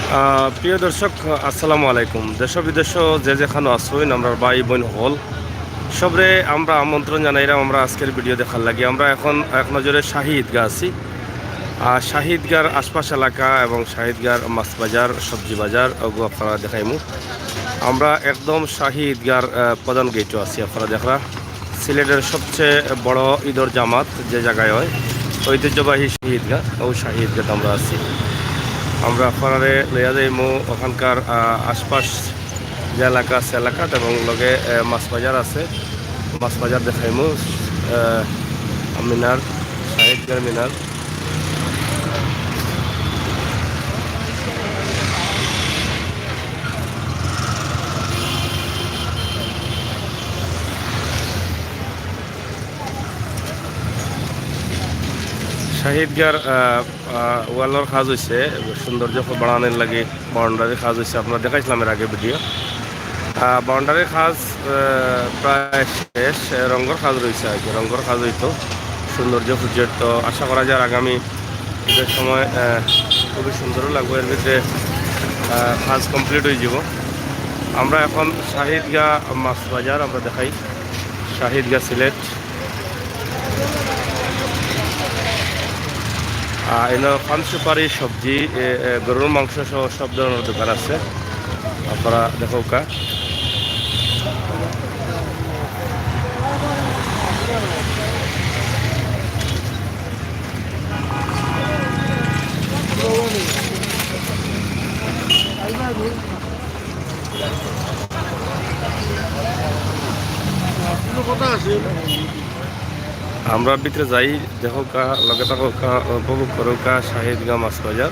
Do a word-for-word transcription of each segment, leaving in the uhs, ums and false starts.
আহ, প্রিয় দর্শক, আসসালামু আলাইকুম। দেশ বিদেশ যে যেখানো আছইন, আমরার ভাই বইন হকল, সবরে আমরা আমন্ত্রণ জানাইরাম আমরা আজকের ভিডিও দেখার লাগি। আমরা এখন এক নজরে শাহী ঈদগাহ আছি। আর শাহী ঈদগাহর আশপাশ এলাকা এবং শাহী ঈদগাহর মাছ বাজার, সবজি বাজার, ওগু আপনারা দেখাইমু। আমরা একদম শাহী ঈদগাহর, আহ, প্রধান গেটও আছি। আপনারা দেখরা সিলেটের সবচেয়ে বড় ঈদর জামাত যে জায়গায় হয়, ঐতিহ্যবাহী শাহী ঈদগাহ, ও শাহী ঈদগাহ আমরা আছি। আমরা আপনারারে লইয়া যাইমু ওখানকার, আহ, আশপাশ যে এলাকা আছে এলাকাত, এবং লগে, আহ, মাছ বাজার আছে, মাছ বাজার দেখাইমু, আহ, মিনার, শাহী ঈদগাহর মিনার। শাহী ঈদগাহর, আহ, আহ, ওয়ালর কাজ হইছে, সৌন্দর্য বাড়ানোর লাগি বাউন্ডারির কাজ হইছে, আপনারা দেখাইছিলাম এর আগে ভিডিও। আহ, বাউন্ডারির কাজ, আহ, প্রায় শেষ, আহ, রঙর কাজ রইছে আর কি, রঙর কাজ হইতো, সৌন্দর্য ফুটে। তো আশা করা যায় আগামী ঈদর সময়, আহ, খুবই সুন্দরও লাগবো, এর ভিতরে, আহ, কাজ কমপ্লিট হয়ে যাব। আমরা এখন শাহী ঈদগাহ মাছ বাজার আমরা দেখাই, শাহী ঈদগাহ সিলেট। আহ, এনে পান সুপারি, সবজি, এ, এ, গরুর মাংস সহ সব ধরনের দোকান আছে, আপনারা দেখউক্কা। আমরা ভিতরে যাই, দেখউক্কা, লগে থাকউক্কা, উপভোগ করউক্কা শাহী ঈদগাহ মাছ বাজার,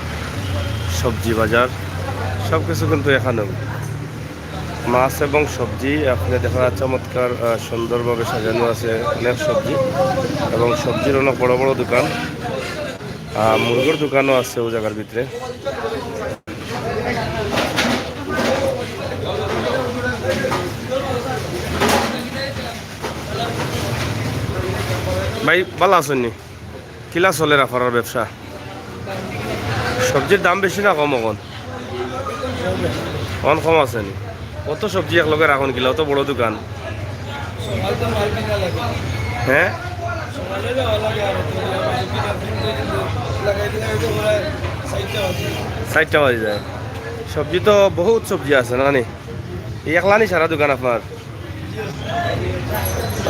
সবজি বাজার, সব কিছু কিন্তু এখানে। মাছ এবং সবজি আপনি দেখা যাচ্ছে চমৎকার, আহ, সুন্দরভাবে সাজানো আছে, অনেক সবজি এবং সবজির অনেক বড় বড় দোকান। আহ, মুরগর দোকানও আছে ওই জায়গার ভিতরে। ভাই, ভালা আছইন নি? কিলা চলের আপনারার ব্যবসা? সবজির দাম বেশি না কম অখন? অখন কম আছে নি? অত সবজি একলগে রাখইন কিলা? অত বড় দোকান। হ্যাঁ? চাইরটা বাজি যায়। সবজি তো বহুত সবজি আছে না নি? এই একলা নি সারা দোকান আপনার?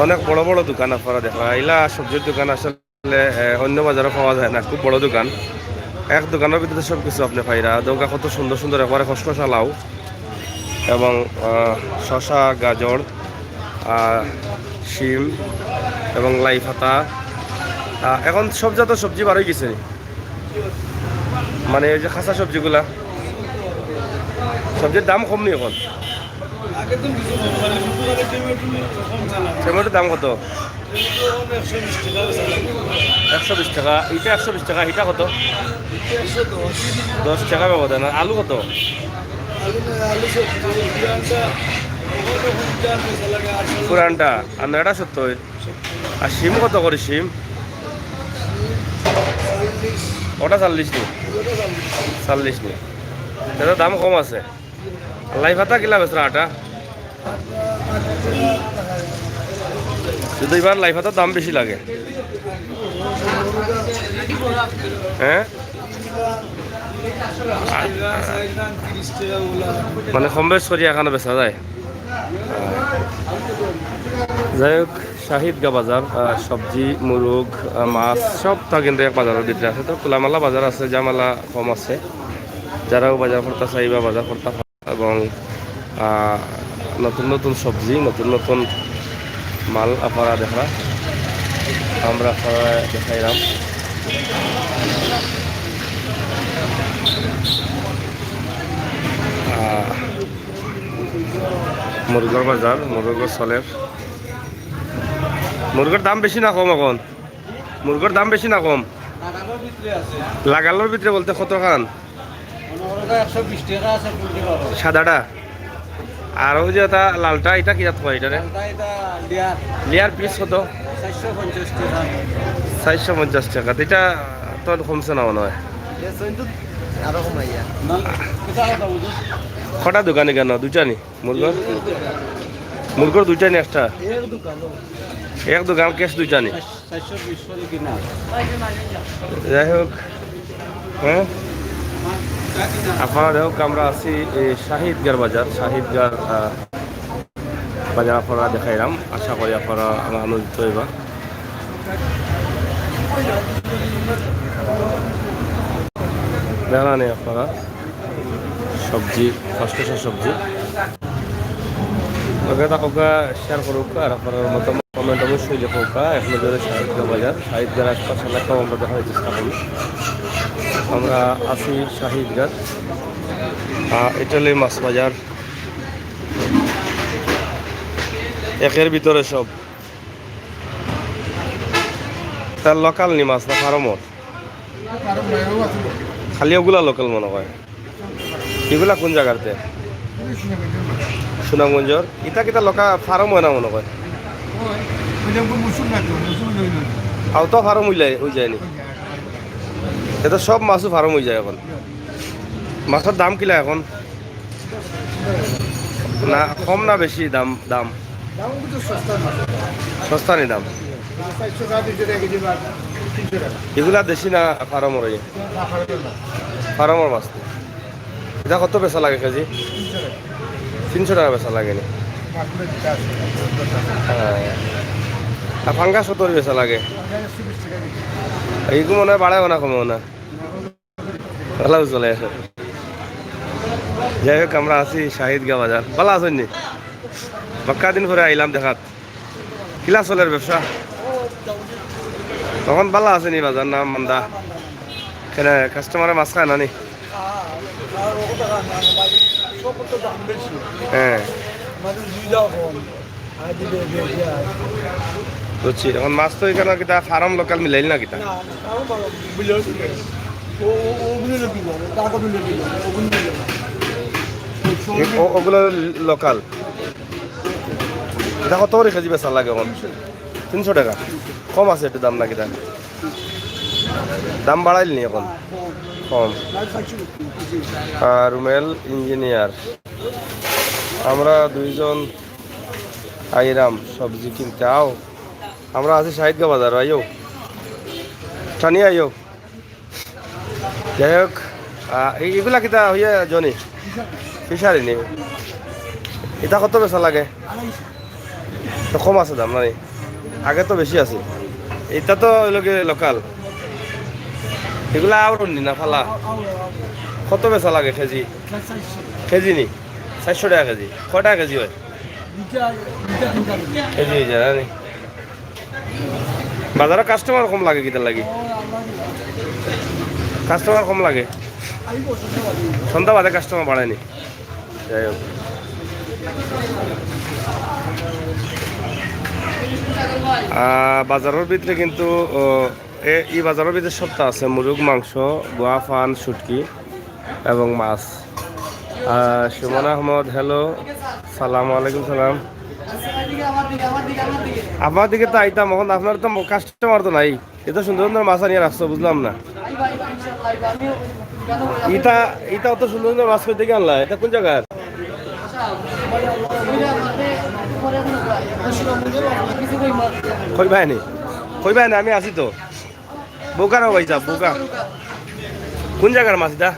অনেক বড় বড় দোকান আপনারা দেখরা। ইলা সবজির দোকান আসলে, এ, অন্য বাজারো পাওয়া যায় না, খুব বড় দোকান। এক দোকানর ভিতরে সব কিছু আপনি পাইরা। দেখউক্কা কত সুন্দর সুন্দর একবারে খসখসা লাউ এবং, আহ, শসা, গাজর, আহ, শিম এবং লাই পাতা। আহ, এখন সব জাত সবজি বার হয়ে গেছে। মানে ওই যে কাঁচা সবজিগুলা, সবজির দাম কম নি এখন? টমেটোর দাম কত? একশো বিশ টাকা। ইটা একশো বিশ টাকা, ইটা কত? দশ টাকা ব্যবধান। আর আলু কত? পুরানটা আর নয়টা সত্তর। আর শিম কত করে শিম? ওটা চল্লিশ নি? চল্লিশ নি? এটা দাম কম আছে। লাই পাতা কিলা বেচরা আটা? শুধু এবার লাই পাতার দাম বেশি লাগে। হ্যাঁ? মানে কম বেশ করি এখানো বেচা যায়। যাই হোক, শাহী ঈদগাহ বাজার, আহ, সবজি, মুরগ, আহ, মাছ সবতা কিন্তু এক বাজারর ভিতরে আছে। তো খোলামেলা বাজার আছে, ঝামেলা কম আছে। যারাও বাজার করতা চাইবা, বাজার করতা পারবা। এবং, আহ, নতুন নতুন সবজি, নতুন নতুন মাল আপনারা দেখরা, আমরা আপনারা দেখাইলাম। আহ, মুরগর বাজার, মুরগ চলের। মুরগর দাম বেশি না কম এখন? মুরগর দাম বেশি না কম? লাগানোর ভিতরে আছে। লাগানোর ভিতরে বলতে কত খান? মনে করো যে একশো বিশ টাকা আছে কুইন্টাল হবে। সাদাটা? আর ওই যে ওটা লালটা, এটা কি জাত কয় এটারে? লালটা এটা লেয়ার। লেয়ার পিস কত? চারশো পঞ্চাশ টাকা। চারশো পঞ্চাশ টাকা। তো এটা তো কমছে না মনে হয়। এটা কিন্তু আরো কমাইয়া। কটা দোকানে কেন? দুইটা নি? মুরগর? মুরগর দুইটা নি একটা? এক দোকান ক্যাশ দুইটা নি? যাই হোক, হ্যাঁ, আপনারা দেখুক, আমরা আছি এই শাহিদগার বাজার, শাহিদগার, আহ, বাজার আপনারা দেখাইলাম। আশা করি আপনারা আনন্দিত হইবা। দেখলা নি আপনারা সবজি, ফসফসা সবজি। ওকে, তা ওকে শেয়ার করুক, আর আপনারা মতামত কমেন্ট অবশ্যই লেখুক। এখন ধরে শাহিদগার বাজার, শাহিদগার আশপাশ এলাকাও আমরা দেখার চেষ্টা করি। আমরা আছি শাহিদগার, আহ, এটা হলো মাছ বাজার। একের ভিতরে সব। তার লোকাল নি মাছ না ফার্মর? খালি ওগুলা লোকাল মনে হয়। এগুলা কোন জায়গাতে? সুনামগঞ্জর। ইটা কিতা লোকা ফার্ম হয় না মনে হয়? আও তো ফার্ম হইলে হয়ে যায়নি। এটা সব মাছও ফার্ম হয়ে যায় এখন। মাছর দাম কিলা এখন? না, কম না বেশি দাম? দাম দাম কিন্তু সস্তা না। সস্তা নি দাম? চারশো টাকা, দুইশো টাকা কেজি মাছ, তিনশো টাকা। এগুলা দেশি না ফার্মর? ইয়ে, না, ফার্মের না। ফার্মর মাছ। এটা কত বেচা লাগে কেজি? তিনশো টাকা। তিনশো টাকা বেচা লাগে নি? মাগুরের দাম। হ্যাঁ। আর ফাঙ্গাস কত করে বেচা লাগে? ফাঙ্গাস একশো বিশ টাকা কেজি। এইগু মনে হয় বাড়ায় না, কমেও না? ভালো চলে এখন। যাই হোক, আমরা আছি শাহিদগাঁও বাজার। ভালা আছইন নি? বাক্কা দিন পরে আইলাম দেখাত। কিলা চলের ব্যবসা? তখন ভালা আছে নি বাজার না মান্দা? কেনে কাস্টমারে মাছ খায় না নি? হ্যাঁ। বুঝছি, এখন মাছ তো এখানে কিতা ফার্ম লোকাল মিলাইল না কিতা? না, না, ফার্ম ভালো, বুঝলে কি? ও, ও, ওগুলো লোকাল, টাকা দিলে কি? ওগুলো লোকাল। এ, ও, ওগুলো লোকাল। এটা কত করে কেজি বেচা লাগে এখন? তিনশো টাকা। কম আছে একটু দাম নাকি তার? দাম বাড়াইল নি এখন? কম। আর রুমেল ইঞ্জিনিয়ার। আমরা দুইজন আইরাম সবজি কিনতে। আও, আমরা আছি শাহিদগাঁও বাজার, আইও। টানি আইও। যাই হোক, আহ, এই, এগুলা কিতা হইয়া জনি? ফিশারি নি? এটা কত বেচা লাগে? তো কম আছে দাম, না নি? আগে তো বেশি আছে। এটা তো হইল গিয়ে লোকাল। এগুলা আওরন নি না ফালা? কত বেচা লাগে কেজি? কেজি নি? চারশো টাকা কেজি। কয় টাকা কেজি হয়? কেজি হয়ে যায়, না নি? বাজারো কাস্টমার কম লাগে কিতার লাগি? কাস্টমার কম লাগে। সন্ধ্যা বাদে কাস্টমার বাড়েনি। যাই হোক। আহ, বাজারর ভিতরে কিন্তু, ও, এ, ই বাজারর ভিতরে সবতা আছে, মুরুগ, মাংস, গোয়া, ফান, শুটকি। এবং মাছ। আহ, সুমন আহমদ, হ্যালো। সালাম আলাইকুম, সালাম। আপনার দিকে তো আইতাম, এখন আপনার তো কাস্টমার তো নাই। এত সুন্দর সুন্দর মাছ আনিয়া রাখছো, বুঝলাম না। ইটা, ইটা অত সুন্দর সুন্দর মাছ কই থাকি আনলা? এটা কোন জায়গার? কই ভাই নি? কই ভাই নি? আমি আছি তো। বোকা না ভাই সাহেব, বোকা। কোন জায়গার মাছ এটা?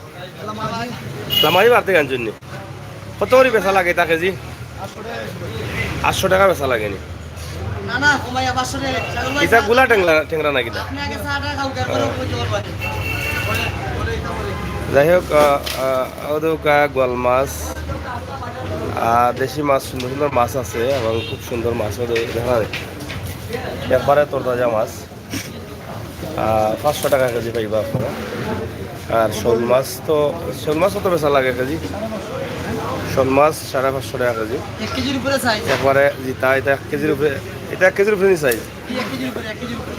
লামারি বাড়তে আনছইন নি? কত করে বেচা লাগে এটা কেজি? আটশো টাকা বেচা লাগে নি? না, না, কমাইয়া পাঁচশো টাকা। এটা গুলা টেংরা, টেংরা নাকি এটা? আপনি আগে চা টা খাও, তারপরে কইতে পারবা। যাই হোক, আহ, আহ, ওদের কা গোয়াল মাছ, আহ, দেশি মাছ, সুন্দর সুন্দর মাছ আছে এবং খুব সুন্দর মাছ ওদের দেখা যায়। একবারে তরতাজা মাছ। আহ, পাঁচশো টাকা কেজি পাইবা আপনারা। আর শোল মাছ তো, শোল মাছ কত বেচা লাগে কেজি? শোল মাছ সাড়ে পাঁচশো টাকা কেজি। এক কেজির উপরে সাইজ। একবারে যেটা, এটা এক কেজির উপরে, এটা এক কেজির উপরে নি সাইজ? এক কেজির উপরে, এক কেজির উপরে।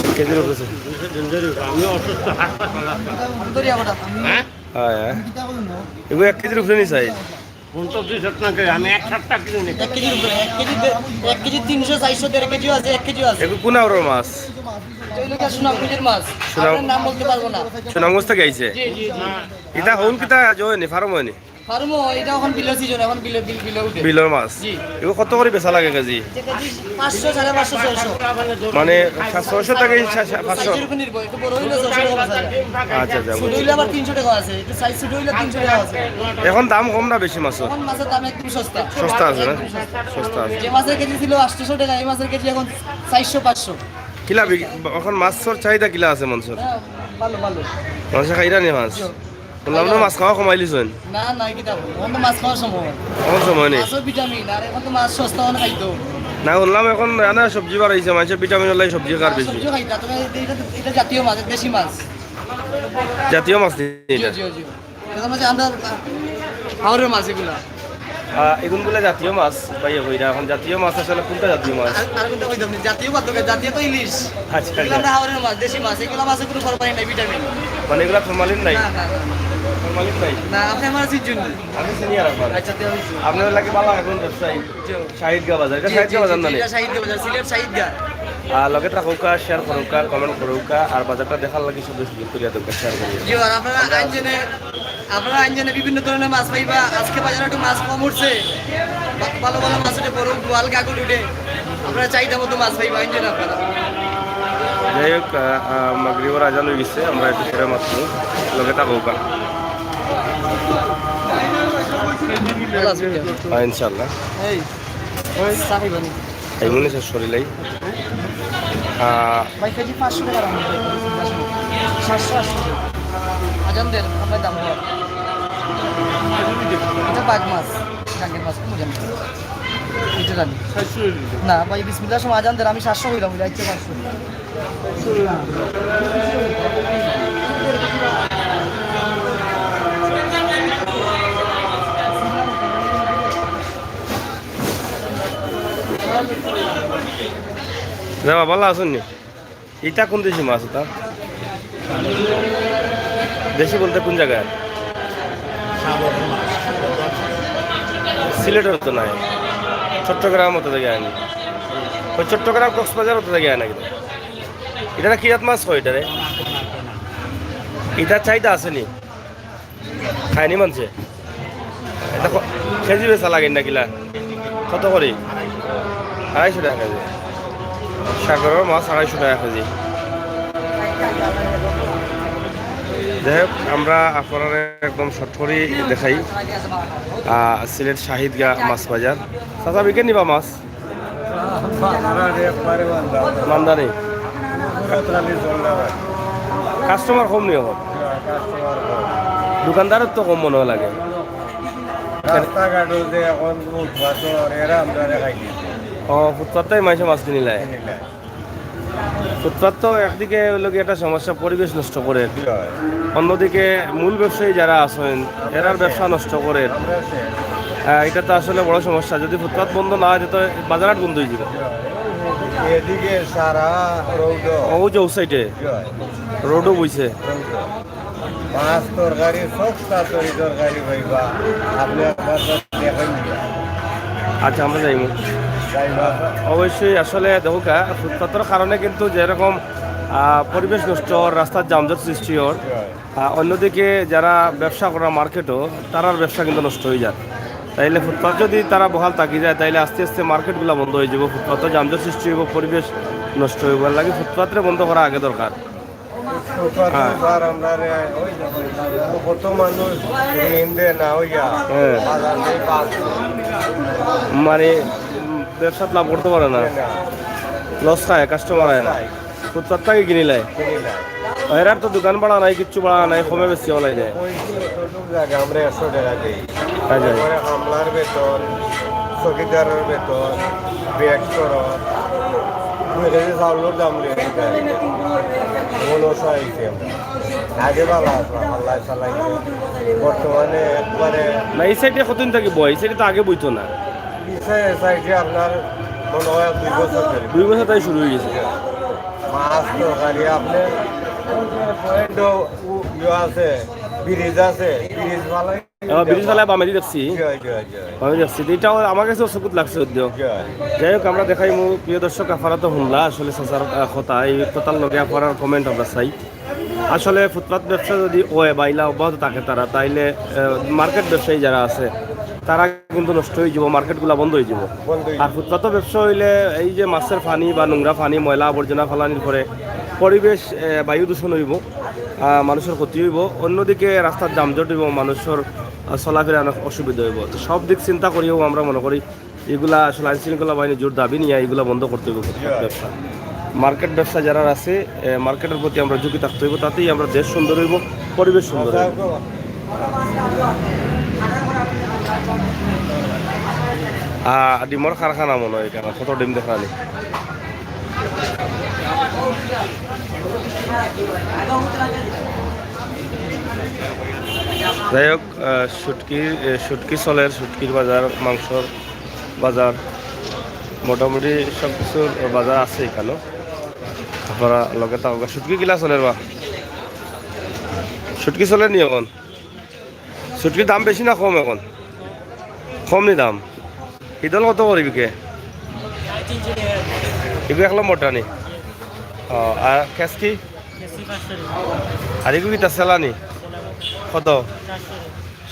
এক কেজির উপরে সাইজ। আমি অসুস্থ, হাত পা ধরি আবার। হ্যাঁ? হ্যাঁ, হ্যাঁ। এগুলো এক কেজির উপরে নি সাইজ? কোনটা দুই হাজার টাকা? আমি এক হাজার টাকা কিনে নিই। এক কেজির উপরে, এক কেজি দে-, এক কেজি তিনশো, চারশো, দেড় কেজিও আছে, এক কেজিও আছে। এগুলো কোন আওরর মাছ? এটা হইলো গিয়া সুনামগঞ্জের মাছ। সুনাম- আপনার নাম বলতে পারবো না। সুনামগঞ্জ থাকি আইছে? জি, জি, জি। ইটা হউল কিতা আজ অয়নি, ফার্ম অয়নি? ফার্মও, এটা এখন বিলর সিজন, এখন বিলে, বিল, বিলে উঠে। বিলর মাছ? জি। ইগু কত করি বেচা লাগে কেজি? এটা কেজি পাঁচশো, সাড়ে পাঁচশো, ছয়শো। মানে, সা-, ছয়শো থাকি সা-, সা-, পাঁচশো? সাইজের উপর নির্ভর, একটু বড় হইলে ছয়শো টাকা বেচা যায়। আচ্ছা, আচ্ছা, ছোট বুঝছি। হইলে আবার তিনশো টাকা আছে, একটু সাইজ ছোট হইলে তিনশো টাকা আছে। এখন দাম কম না বেশি মাছর? এখন মাছের দাম একদম সস্তা। সস্তা আছে না? একদম সস্তা। সস্তা আছে। যে মাছের কেজি ছিল আটশোশো টাকা, এই মাছের কেজি এখন চারশো, পাঁচশো। কিলা বিক-, এখন মাছর চাহিদা কিলা আছে মানষর? হ্যাঁ, ভালো, ভালো। মানষে খাইরা নি মাছ? জি। শুনলাম না মাছ খাওয়া কমাইলিছইন। না, না, কিতা বলো? এখন তো মাছ খাওয়ার সময়। এখন সময় নেই। মাছও ভিটামিন, আর এখন তো মাছ সস্তা, অনেক খাইতো। না, শুনলাম এখন না, না, সবজি বাড়াইছে, মানষে ভিটামিন ওলাই সবজি খার বেশি। সবজি খাইতা, তবে এটা, এটা জাতীয় মাছ, দেশি মাছ। জাতীয় মাছ নি জি, এটা? জি, জি। এটা তো মাছ আমরা হাওরের মাছ এগুলা। আহ, এগুন বলে জাতীয় মাছ, ভাই, কইরা এখন জাতীয় মাছ আসলে কোনটা জাতীয় মাছ? আর, আর কোনটা কইতাম না, জাতীয় মাছ তো, জাতীয় তো ইলিশ। আচ্ছা, এগুলা আচ্ছা। আমরা হাওরের মাছ, দেশি মাছ, এগুলা মাছে কোনো ফরমালিন নাই, ভিটামিন। মানে এগুলা ফরমালিন নাই? না, না, না। ফরমালিন নাই? না, আপনি আমার সিজন। আমি সিনিয়র আপনার। আচ্ছা, তে আমি সিনিয়র। আপনার লাগে ভালো এখন ব্যবসায়ী। জি। শাহিদগা বাজার, এটা জি, শাহিদগা জি, বাজার জি, না জি, নি? এটা শাহিদগা বাজার, সিলেট শাহিদগা। আর লগে থাকউক্কা, শেয়ার করউক্কা, কমেন্ট করউক্কা, আর বাজারটা দেখার লাগি সব বেশি করিয়া দরকার শেয়ার করিয়া। জি, আর আপনারা আইনজনে, আপনারা আইনজনে বিভিন্ন ধরনের মাছ পাইবা। আজকে বাজারে একটু মাছ কম উঠছে, ভা-, ভালো ভালো মাছ উঠে, বড় বোয়াল, কাকুট উঠে। আপনারা চাহিদা মতো মাছ পাইবা আইনজনে আপনারা। যাই হোক, আহ, আহ, মাগরিবর আজান হয়ে গেছে, আমরা একটু পরে মাত্র লগে থাকউক্কা। ভালো আছেন? হ্যাঁ, ইনশাল্লাহ। এই, ওই চা খাইবা নি? এই মনে হচ্ছে শরীরেই। আহ, ভাই, কেজি পাঁচশো টাকা দাম, সাতশো, আটশো। আজান দের, আমরা দাম বল। এটা বাঘ মাছ, গাঙ্গের মাছ, কোন জানি? এটা জানি। না, ভাই, বিসমিল্লাহর সময় আজান দের, আমি সাতশো কইলাম, এটা হচ্ছে পাঁচশো। রে বাবা, ভালো আছইন নি? ইটা কোন দেশি মাছ ইটা? দেশি বলতে কোন জায়গার? সিলেটর তো নাই, চট্টগ্রাম অত জায়গায় আনি। ওই চট্টগ্রাম কক্সবাজার অত জায়গায় আনা কিন্তু। ইটা না কিরাত মাছ কয় ইটারে? ইটা চাহিদা আছে নি? খায়নি মানষে? ইটা ক-, কেজি বেচা লাগে না কিলা? কত করি? আড়াইশো টাকা কেজি। সাগরর মাছ আড়াইশো টাকা কেজি। যাই হোক, আমরা আপনারারে একদম শর্ট করি দেখাই, আহ, সিলেট শাহিদগা মাছ বাজার। চাচা, বিকে নিবা মাছ? মান্দানি। কাস্টমার কম নি অখন? দোকানদারর তো কম মনো লাগে। রাস্তাঘাটো যে অখন ফুটপাতর, এরা আমরারে খাই দিছে। ও, ফুটপাতটাই মানষে মাছ কিনিলায়। ফুটপাত তো একদিকে অইলো গিয়া একটা সমস্যা, পরিবেশ নষ্ট করে। অন্যদিকে মূল ব্যবসায়ী যারা আছইন, এরার ব্যবসা নষ্ট করে। আহ, ইটা তো আসলে বড় সমস্যা। যদি ফুটপাত বন্ধ না অয়, তে তো বাজারহাট বন্ধ অইযিবো। এদিকে সারা রোড। ও যে ও সাইডে। রোডও বইছে। মাছ তরকারি, সব তরকারি তরকারি পাইবা। আপনি আপনার সাথে দেখেন নি। আচ্ছা, আমরা যাইমু। যাইবা। অবশ্যই আসলে দেখউক্কা, ফুটপাতর কারণে কিন্তু যেরকম, আহ, পরিবেশ নষ্ট অর, রাস্তাত যানজট সৃষ্টি অর, আহ, অন্যদিকে যারা ব্যবসা করা মার্কেটও, তারার ব্যবসা কিন্তু নষ্ট অইযার। তাইলে ফুটপাত যদি তারা বহাল থাকি যায়, তাইলে আস্তে আস্তে মার্কেটগুলা বন্ধ অইযিবো, ফুটপাতও যানজট সৃষ্টি অইবো, পরিবেশ নষ্ট অইবো। এর লাগি ফুটপাতরে বন্ধ করা আগে দরকার। ফুটপাত হ্যাঁ। আর আমরা রে, ওই যে কত মানুষ ঋণ দে না অইয়া, হ্যাঁ। বাজার নেই পাঁচ। মানে, উম, ব্যবসাত লাভ করতে পারে না। না। লস খায়, কাস্টমার আয় না। লস খায়। ফুটপাত থাকি কিনিলায়। কিনিলায়। এরার তো দোকান ভাড়া নাই, কিচ্ছু ভাড়া নাই, কমে বেশি অলাই দেয়। ওই যে কতটুক জায়গা আমরা একশো টাকা দেই। আচ্ছা। তারপরে কামলার বেতন, চকিদারের বেতন, ব্যাগ খরচ, দুই কেজি চাউলর দাম লইয়া দিতে হয়। মন অসহায় হইছে আমরা। আগে ভালো আসলাম, আল্লাহ চালাইছে। বর্তমানে একবারে না, এই সাইডে কতদিন থাকি বয়? এই সাইডে তো আগে বইতো না। এই সাই-, সাইডে আপনার মনে হয় দুই বছর ধরে। দুই বছর তাই শুরু হয়ে গেছে। মাছ তরকারি আপনি পয়েন্টও উ-, ইয়ে আছে, ব্রিজ আছে, ব্রিজ ভালো। আহ, ব্রিজ ভালো বামেদি দেখছি। জি, জি, জি। বামেদি দেখছি। তো ইটাও আমার কাছেও চকুত লাগছে যদিও। জি। যাই হোক, আমরা দেখাইমু, প্রিয় দর্শক, আফারা তো হুনলা আসলে চাচার, আহ, কথা, এই কথার লগে আফারার comment আমরা চাই। আসলে ফুটপাত ব্যবসা যদি অয় বা ইলা অব্যাহত থাকে তারা, তাইলে, আহ, মার্কেট ব্যবসায়ী যারা আছে, তারা কিন্তু নষ্ট অইযিবো, মার্কেটগুলা বন্ধ অইযিবো। বন্ধ অইযিবো। আর ফুটপাতর ব্যবসা অইলে এই যে মাছের পানি বা নোংরা পানি, ময়লা আবর্জনা ফালানির পরে পরিবেশ, আহ, বায়ু দূষণ অইবো, আহ, মানুষর ক্ষতি অইবো। অন্যদিকে রাস্তাত যানজট অইবো, মানুষর, আহ, চলাফেরা অনেক অসুবিধা অইবো। তো সব দিক চিন্তা করিয়াউ আমরা মনে করি ইগুলা আসলে আইন শৃঙ্খলা বাহিনীর জোর দাবি নিয়া ইগুলা বন্ধ করতে অইবো ফুটপাত ব্যবসা। মার্কেট ব্যবসা যারার আছে, এ, মার্কেটর প্রতি আমরা ঝুঁকি থাকতে অইবো, তাতেই আমরা দেশ সুন্দর অইবো, পরিবেশ সুন্দর অইবো। আহ, ডিমর কারখানা মনে অয় এখানো, কত ডিম দেখরানি। যাই হোক, আহ, শুটকি, এ, শুটকি চলের, শুটকির বাজার, মাংসর বাজার, মোটামুটি সব কিছুর বাজার আছে এখানো। আফারা লগে থাকউক্কা। শুটকি কিলা চলের বা? শুটকি চলের নি এখন? শুটকির দাম বেশি না কম এখন? কম নি দাম? ইদল কত করি বিকে? ইগু এক নম্বরটা নি? ও, আর কেসকি? আর ইগু কিতা সেলানি? কত?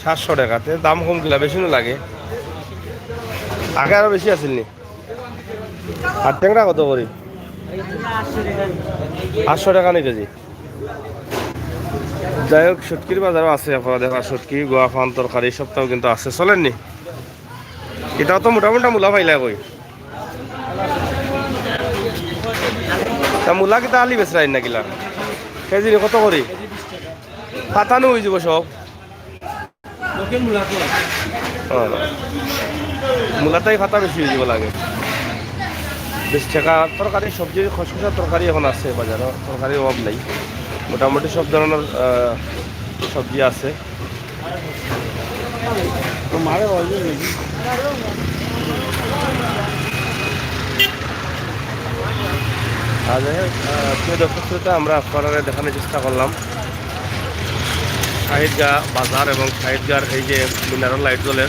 সাতশো টেকা। তে দাম কম কিলা, বেশি নু লাগে? আগে আরো বেশি আছিল নি? আর টেংরা কত করি? আটশো টেকা নি কেজি? যাই হোক, শুটকির বাজারও আছে, আফারা দেখরা শুটকি, গুয়া পান, তরকারি, সবতাউ কিন্তু আছে। চলের নি? ইটাও তো মোটামুটি মুলা পাইলা কই? তা মুলা কিতা আলি বেচরায় না কিলা? কেজি নি কত করি? পাতা নু অইযিবো সব। ও। মুলাটাই পাতা বেশি অইযিবো লাগে। বিশ টেকা তরকারি, সবজি, খসখসা তরকারি এখন আছে বাজারো, তরকারির অভাব নাই। মোটামুটি সব ধরনের, আহ, সবজি আছে। আর যাই হোক, আহ, প্রিয় দর্শক শ্রোতা, আমরা আফারারে দেখানোর চেষ্টা করলাম শাহিদগাঁও বাজার এবং শাহিদগাঁওর এই যে মিনারর লাইট জ্বলের।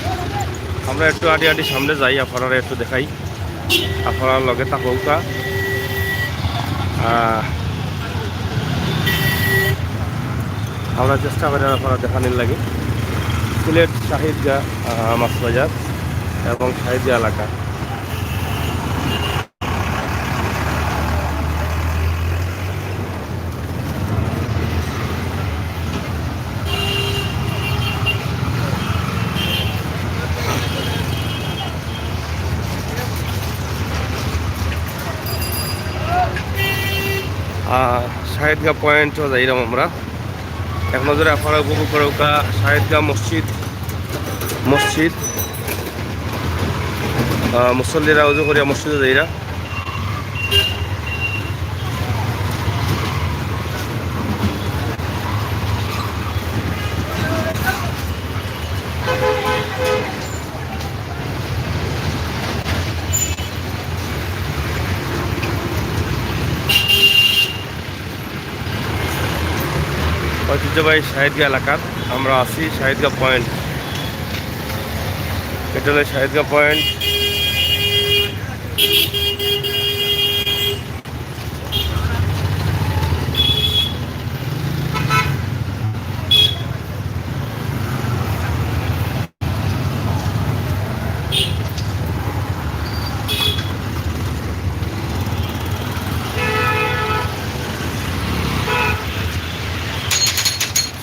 আমরা একটু আটি আটি সামনে যাই, আফারারে একটু দেখাই, আফারা লগে থাকউক্কা। আহ, আমরা চেষ্টা করি আফারারে দেখানির লাগি সিলেট শাহিদগাঁও, আহ, মাছ বাজার এবং শাহিদগাঁও এলাকা। আহ, শাহিদগাঁও পয়েন্টও যাইরাম আমরা। এক নজরে আফারা উপভোগ করউক্কা শাহিদগাঁও মসজিদ, মসজিদ, আহ, মুসল্লিরা উজু করিয়া মসজিদো যাইরা। ঐতিহ্যবাহী শাহিদগাঁও এলাকাত আমরা আছি, শাহিদগাঁও পয়েন্ট। এটা হলো শাহিদগাঁও পয়েন্ট।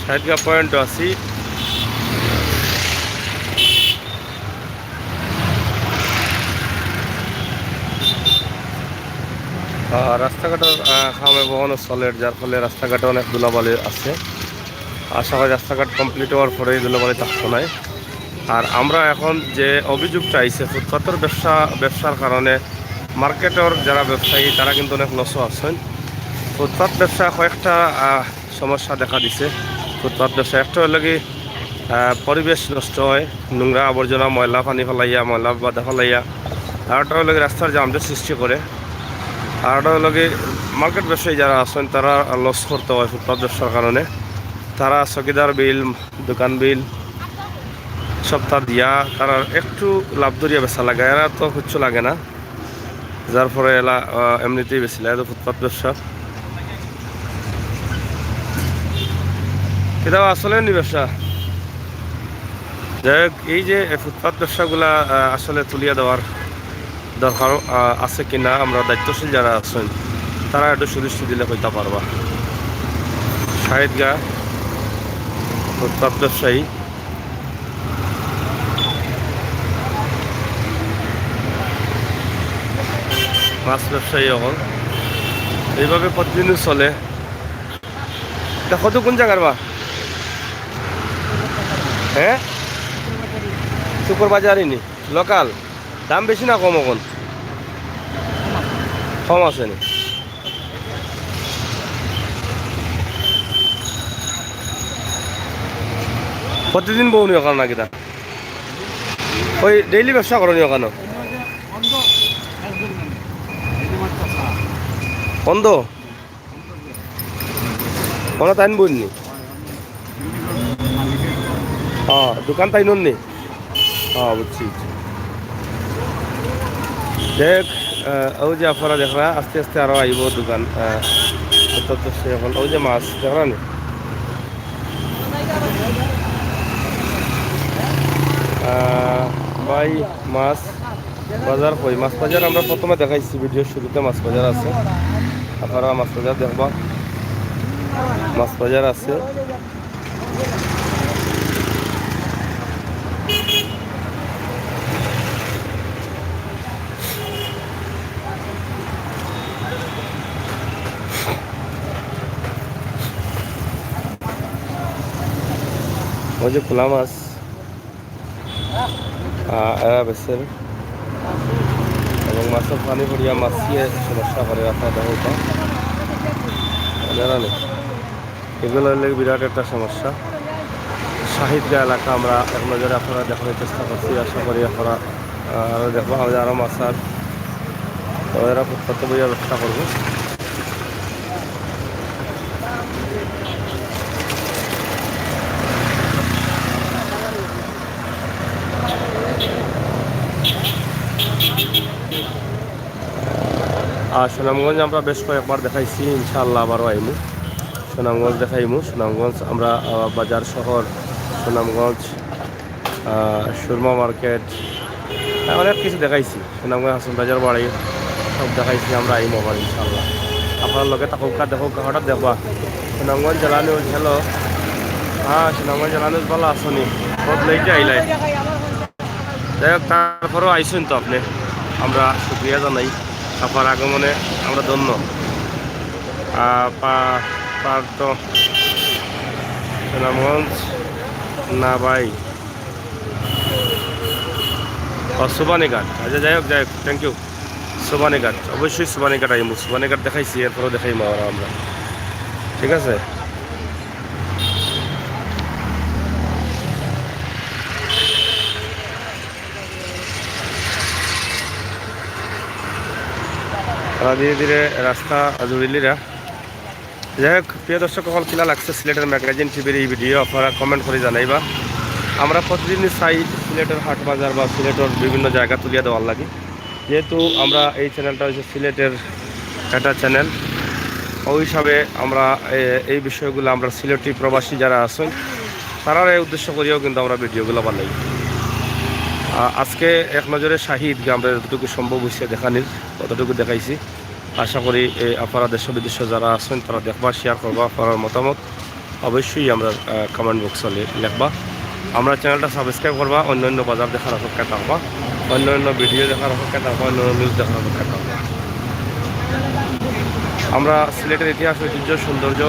শাহিদগাঁও পয়েন্ট আছি। আহ, রাস্তাঘাটর, আহ, কাম এখনো চলের, যার ফলে রাস্তাঘাটে অনেক ধুলাবালি আছে। আশা করি রাস্তাঘাট কমপ্লিট হওয়ার পরে এই ধুলাবালি থাকতো নায়। আর আমরা এখন যে অভিযোগটা আইছে, ফুটপাতর ব্যবসা, ব্যবসার কারণে মার্কেটর যারা ব্যবসায়ী, তারা কিন্তু অনেক লসও আছেন। ফুটপাত ব্যবসা কয়েকটা, আহ, সমস্যা দেখা দিছে। ফুটপাত ব্যবসা একটা হইল কি, আহ, পরিবেশ নষ্ট হয়, নোংরা আবর্জনা, ময়লা পানি ফালাইয়া, ময়লা বাদা ফালাইয়া। আর একটা হইল কি, রাস্তার জামটা সৃষ্টি করে। আর একটা হইল কি, মার্কেট ব্যবসায়ী যারা আছেন, তারা লস করতে হয় ফুটপাত ব্যবসার কারণে। তারা চকিদার বিল, দোকান বিল, সবতা দিয়া তারা একটু লাভ ধরিয়া বেচা লাগে, এরা তো কিচ্ছু লাগে না, যার ফলে এলা, আহ, এমনিতেই বেচিলা, এত ফুটপাত ব্যবসা। কিতা বা আসলে নি ব্যবসা? যাই হোক, এই যে ফুটপাত ব্যবসাগুলা, আহ, আসলে তুলিয়া দেওয়ার দরকার, আহ, আছে কিনা, আমরা দায়িত্বশীল যারা আছেন, তারা একটু সুদৃষ্টি দিলে কইতা পারবা। শাহিদগা ফুটপাত ব্যবসায়ী, মাছ ব্যবসায়ী অকল এইভাবে প্রতিদিনও চলে। দেখো তো কোন জায়গার বা? হ্যাঁ, শুকুর বাজারই নি, লোকাল। দাম বেশি না কম অখন? কম আছে নি? প্রতিদিন বউনি অখানো নাকি তা? ওই ডেইলি ব্যবসা করনি অখানো? বন্ধ? ওনা তাইন বলনি? হ্যাঁ, দোকান তাইন নি? হ্যাঁ, বুঝছি, বুঝছি। দেখ, আহ, ওই যে আপনারা দেখরা, আস্তে আস্তে আরো আইব দোকান। আহ, অত তো সে এখন ওই যে মাছ দেখরা নি? আহ, ভাই, মাছ বাজার কই? মাছ বাজার আমরা প্রথমে দেখাইছি, ভিডিওর শুরুতে মাছ বাজার আছে, আপনারা মাছ বাজার দেখবা, মাছ বাজার আছে। ওই যে খোলা মাছ, আহ, এরা বেচের। এবং মাছর পানি পড়িয়া মাছিয়ে সমস্যা করে, আপনারা দেখো তো। এরা নেই। এগুলো হইলে বিরাট একটা সমস্যা। শাহিদগা এলাকা আমরা এক নজরে আপনারা দেখানোর চেষ্টা করছি। আশা করি আপনারা, আহ, আরো দেখবো, আমাদের আরো মাছ আর তো এরা ফুটপাতে বইয়া ব্যবসা করবো। আর সুনামগঞ্জ আমরা বেশ কয়েকবার দেখাইছি, ইনশাআল্লাহ আবারও আইমু। সুনামগঞ্জ দেখাইমু, সুনামগঞ্জ আমরা, আহ, বাজার শহর, সুনামগঞ্জ, আহ, সুরমা মার্কেট, হ্যাঁ, অনেক কিছু দেখাইছি। সুনামগঞ্জ হাসন রাজার বাড়ি, সব দেখাইছি আমরা, আইমু আবার ইনশাআল্লাহ। আপনার লগে থাকুক্কা, দেখুক্কা, হঠাৎ দেখবা সুনামগঞ্জ জেলা নিউজ, হ্যালো, হ্যাঁ, সুনামগঞ্জ জেলা নিউজ, ভালা আছনি? বহুত লেটে আইলাই। যাই হোক, তারপরেও আইসেন তো আপনি, আমরা শুক্রিয়া জানাই, আপনার আগমনে আমরা ধন্য। আহ, পা-, পার্থ, সুনামগঞ্জ, না ভাই, ও, সুবানীঘাট। আচ্ছা, যাই হোক, যাই হোক, থ্যাংক ইউ। সুবানীঘাট, অবশ্যই সুবানীঘাট আইমু, সুবানীঘাট দেখাইছি, এরপরেও দেখাইমু আবার আমরা, ঠিক আছে? তারা ধীরে ধীরে রাস্তা জুড়িলিরা। যাই হোক, প্রিয় দর্শক অকল, কিলা লাগছে সিলেটের ম্যাগাজিন টিভির এই ভিডিও, আপনারা কমেন্ট করি জানাইবা। আমরা প্রতিদিনই চাই সিলেটের হাট বাজার বা সিলেটের বিভিন্ন জায়গা তুলিয়া দেওয়ার লাগি, যেহেতু আমরা এই চ্যানেলটা হচ্ছে সিলেটের একটা চ্যানেল, ওই হিসাবে আমরা, এ, এই বিষয়গুলো আমরা সিলেটি প্রবাসী যারা আছেন, তারার এই উদ্দেশ্য করিয়াও কিন্তু আমরা ভিডিওগুলো বানাই। আ-, আজকে এক নজরে শাহিদগা আমরা যতটুকু সম্ভব হয়েছে দেখানির, ততটুকু দেখাইছি। আশা করি, এ, আপনারা দেশ বিদেশে যারা আছেন, তারা দেখবা, শেয়ার করবা, আপনার মতামত অবশ্যই আমরা, আহ, কমেন্ট বক্সে লে-, লেখবা। আমরা চ্যানেলটা সাবস্ক্রাইব করবা, অন্য অন্য বাজার দেখার অপেক্ষা থাকবা, অন্য অন্য ভিডিও দেখার অপেক্ষা থাকবা, অন্য অন্য নিউজ দেখার অপেক্ষা থাকবা। আমরা সিলেটের ইতিহাস, ঐতিহ্য, সৌন্দর্য,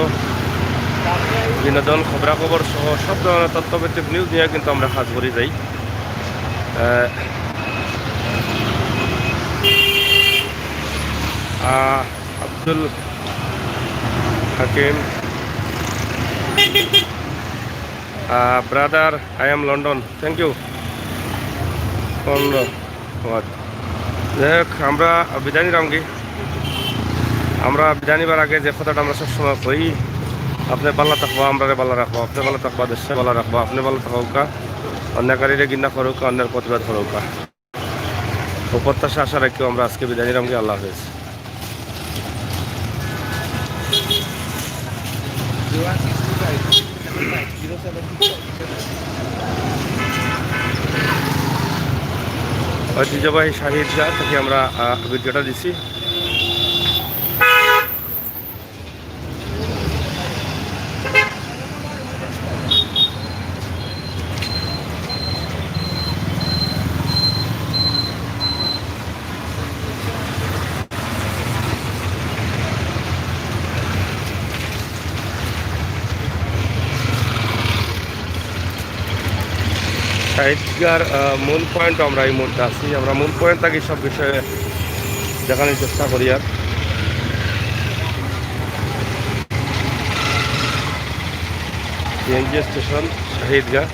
বিনোদন, খবরাখবর সহ সব ধরনের তথ্যভিত্তিক নিউজ নিয়ে কিন্তু আমরা কাজ করি যাই। আহ, আহ, আব্দুল হাকিম, আহ, brother, I am London, thank you। ধন্যবাদ। যাই হোক, আমরা বিদায় নিলাম কি, আমরা বিদায় নিবার আগে যে কথাটা আমরা সবসময় কই, আপনে ভালা থাকবা, আমরারে ভালা রাখবা, আপনে ভালা থাকবা, দেশরে ভালা রাখবা, আপনে ভালা থাকউক্কা, অন্যায়কারীরে ঘিন্না করউক্কা, অন্যায়ের প্রতিবাদ করউক্কা। ও প্রত্যাশা আশা রাখিও আমরা আজকে বিদায় নিলাম কি, আল্লাহ হাফেজ। ঐতিহ্যবাহী শাহী ঈদগাহ থাকি আমরা, আহ, ভিডিওটা দিছি। শাহী ঈদগাহর, আহ, মূল পয়েন্ট আমরা এই মুহূর্তে আছি। আমরা মূল পয়েন্ট থাকি সব বিষয়ে দেখানোর চেষ্টা করি। আর সিএনজি স্টেশন শাহী ঈদগাহ।